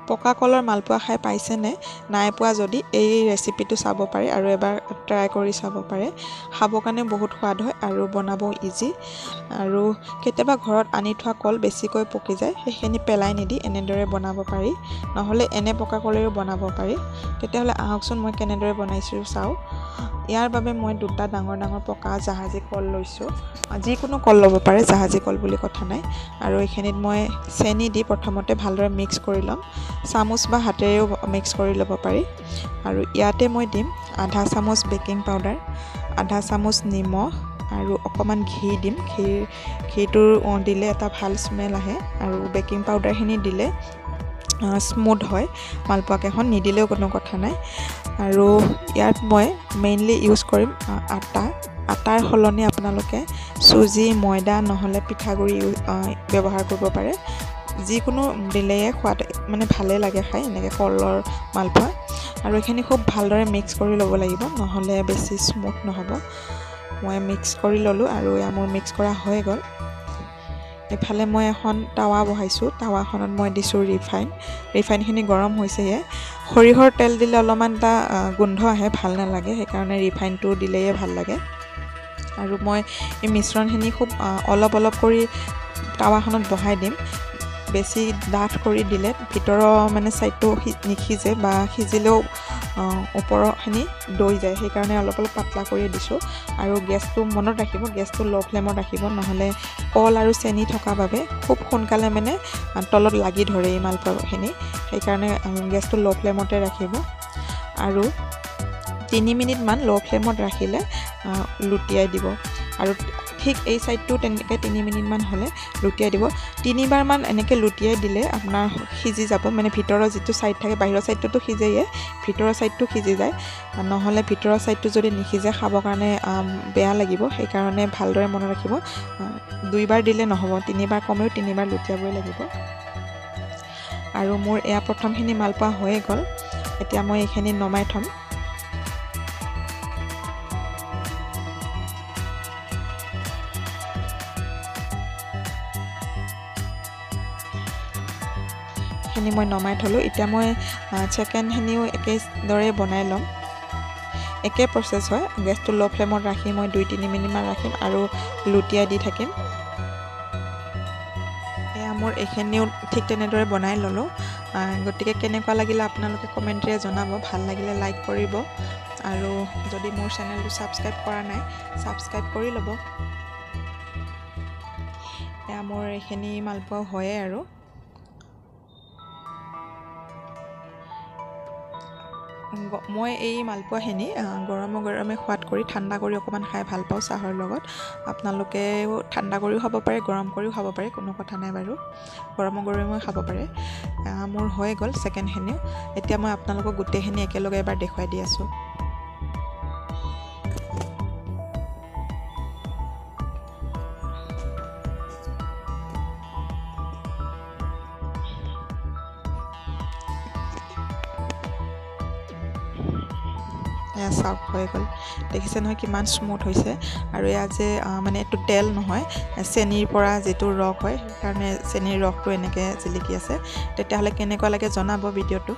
পকা কলৰ মালপোৱা খাই পাইছেনে? নাই পোৱা যদি এই ৰেচিপিটো চাব পাৰে আৰু এবাৰ ট্ৰাই কৰি চাব পাৰে। খাবৰ কাৰণে বহুত সোৱাদ হয় আৰু বনাবও ইজি। আৰু কেতিয়াবা ঘৰত আনি থোৱা কল বেছিকৈ পকি যায়, সেইখিনি পেলাই নিদি এনেদৰে বনাব পাৰি, নহ'লে এনে পকা কলেৰেও বনাব পাৰি। তেতিয়াহ'লে আহকচোন মই কেনেদৰে বনাইছোঁ চাওঁ। ইয়াৰ বাবে মই দুটা ডাঙৰ ডাঙৰ পকা জাহাজী কল লৈছোঁ। যিকোনো কল ল'ব পাৰে, জাহাজী কল বুলি কথা নাই। আৰু এইখিনিত মই চেনি দি প্ৰথমতে ভালদৰে মিক্স কৰি ল'ম। চামুচ বা হাতেৰেও মিক্স কৰি ল'ব পাৰি। আৰু ইয়াতে মই দিম আধা চামুচ বেকিং পাউডাৰ, আধা চামুচ নিমখ আৰু অকণমান ঘি দিম। ঘিটো দিলে এটা ভাল স্মেল আহে আৰু বেকিং পাউডাৰখিনি দিলে স্মুথ হয় মালপোৱাকেইখন, নিদিলেও কোনো কথা নাই। আৰু ইয়াত মই মেইনলি ইউজ কৰিম আটা। আটাৰ সলনি আপোনালোকে চুজি, ময়দা নহ'লে পিঠাগুড়ি ব্যৱহাৰ কৰিব পাৰে। যিকোনো দিলেই সোৱাদ মানে ভালেই লাগে খাই এনেকৈ কলৰ মালপোৱা। আৰু এইখিনি খুব ভালদৰে মিক্স কৰি ল'ব লাগিব, নহ'লে বেছি স্মুথ নহ'ব। মই মিক্স কৰি ল'লোঁ আৰু এয়া মোৰ মিক্স কৰা হৈ গ'ল। এফালে মই এখন টাৱা বহাইছোঁ। টাৱাখনত মই দিছোঁ ৰিফাইন। ৰিফাইনখিনি গৰম হৈছেহে। সৰিয়হৰ তেল দিলে অলপমান এটা গোন্ধ আহে, ভাল নালাগে, সেইকাৰণে ৰিফাইনটো দিলেই ভাল লাগে। আৰু মই এই মিশ্ৰণখিনি খুব অলপ অলপ কৰি টাৱাখনত বহাই দিম। বেছি ডাঠ কৰি দিলে ভিতৰৰ মানে ছাইডটো নিসিজে বা সিজিলেও ওপৰৰখিনি দৈ যায়, সেইকাৰণে অলপ অলপ পাতলা কৰি দিছোঁ। আৰু গেছটো মনত ৰাখিব, গেছটো ল' ফ্লেমত ৰাখিব, নহ'লে কল আৰু চেনি থকা বাবে খুব সোনকালে মানে তলত লাগি ধৰে এই মালপোৱাখিনি, সেইকাৰণে গেছটো ল' ফ্লেমতে ৰাখিব। আৰু 3 মিনিটমান ল' ফ্লেমত ৰাখিলে লুটিয়াই দিব। আৰু ঠিক এই ছাইডটো তেনেকৈ 3 মিনিটমান হ'লে লুটিয়াই দিব। তিনিবাৰমান এনেকৈ লুটিয়াই দিলে আপোনাৰ সিজি যাব, মানে ভিতৰৰ যিটো ছাইড থাকে, বাহিৰৰ ছাইডটোতো সিজেয়ে, ভিতৰৰ ছাইডটো সিজি যায়। নহ'লে ভিতৰৰ ছাইডটো যদি নিসিজে খাবৰ কাৰণে বেয়া লাগিব, সেইকাৰণে ভালদৰে মনত ৰাখিব। দুইবাৰ দিলে নহ'ব, তিনিবাৰ কমেও তিনিবাৰ লুটিয়াবই লাগিব। আৰু মোৰ এয়া প্ৰথমখিনি মালপোৱা হৈয়ে গ'ল। এতিয়া মই এইখিনি নমাই থ'ম। খিনি মই নমাই থ'লোঁ। এতিয়া মই ছেকেণ্ডখিনিও একেদৰে বনাই ল'ম। একে প্ৰচেছ হয়। গেছটো ল' ফ্লেমত ৰাখি মই 2-3 মিনিটমান ৰাখিম আৰু লুটিয়াই দি থাকিম। এয়া মোৰ এইখিনিও ঠিক তেনেদৰে বনাই ল'লোঁ। গতিকে কেনেকুৱা লাগিলে আপোনালোকে কমেণ্টেৰে জনাব। ভাল লাগিলে লাইক কৰিব আৰু যদি মোৰ চেনেলটো ছাবস্ক্ৰাইব কৰা নাই ছাবস্ক্ৰাইব কৰি ল'ব। এয়া মোৰ এইখিনি মালপোৱা হয়েই। আৰু মই এই মালপোৱাখিনি গৰমে গৰমে সোৱাদ কৰি ঠাণ্ডা কৰি অকণমান খাই ভাল পাওঁ চাহৰ লগত। আপোনালোকেও ঠাণ্ডা কৰিও খাব পাৰে, গৰম কৰিও খাব পাৰে, কোনো কথা নাই বাৰু, গৰমে গৰমেও খাব পাৰে। মোৰ হৈ গ'ল ছেকেণ্ডখিনিও। এতিয়া মই আপোনালোকক গোটেইখিনি একেলগে এবাৰ দেখুৱাই দি আছোঁ। এয়া চাওক হৈ গ'ল, দেখিছে নহয় কিমান স্মুথ হৈছে। আৰু এয়া যে মানে এইটো তেল নহয়, চেনিৰ পৰা যিটো ৰস হয়, সেইকাৰণে চেনিৰ ৰসটো এনেকৈ জিলিকি আছে। তেতিয়াহ'লে কেনেকুৱা লাগে জনাব ভিডিঅ'টো।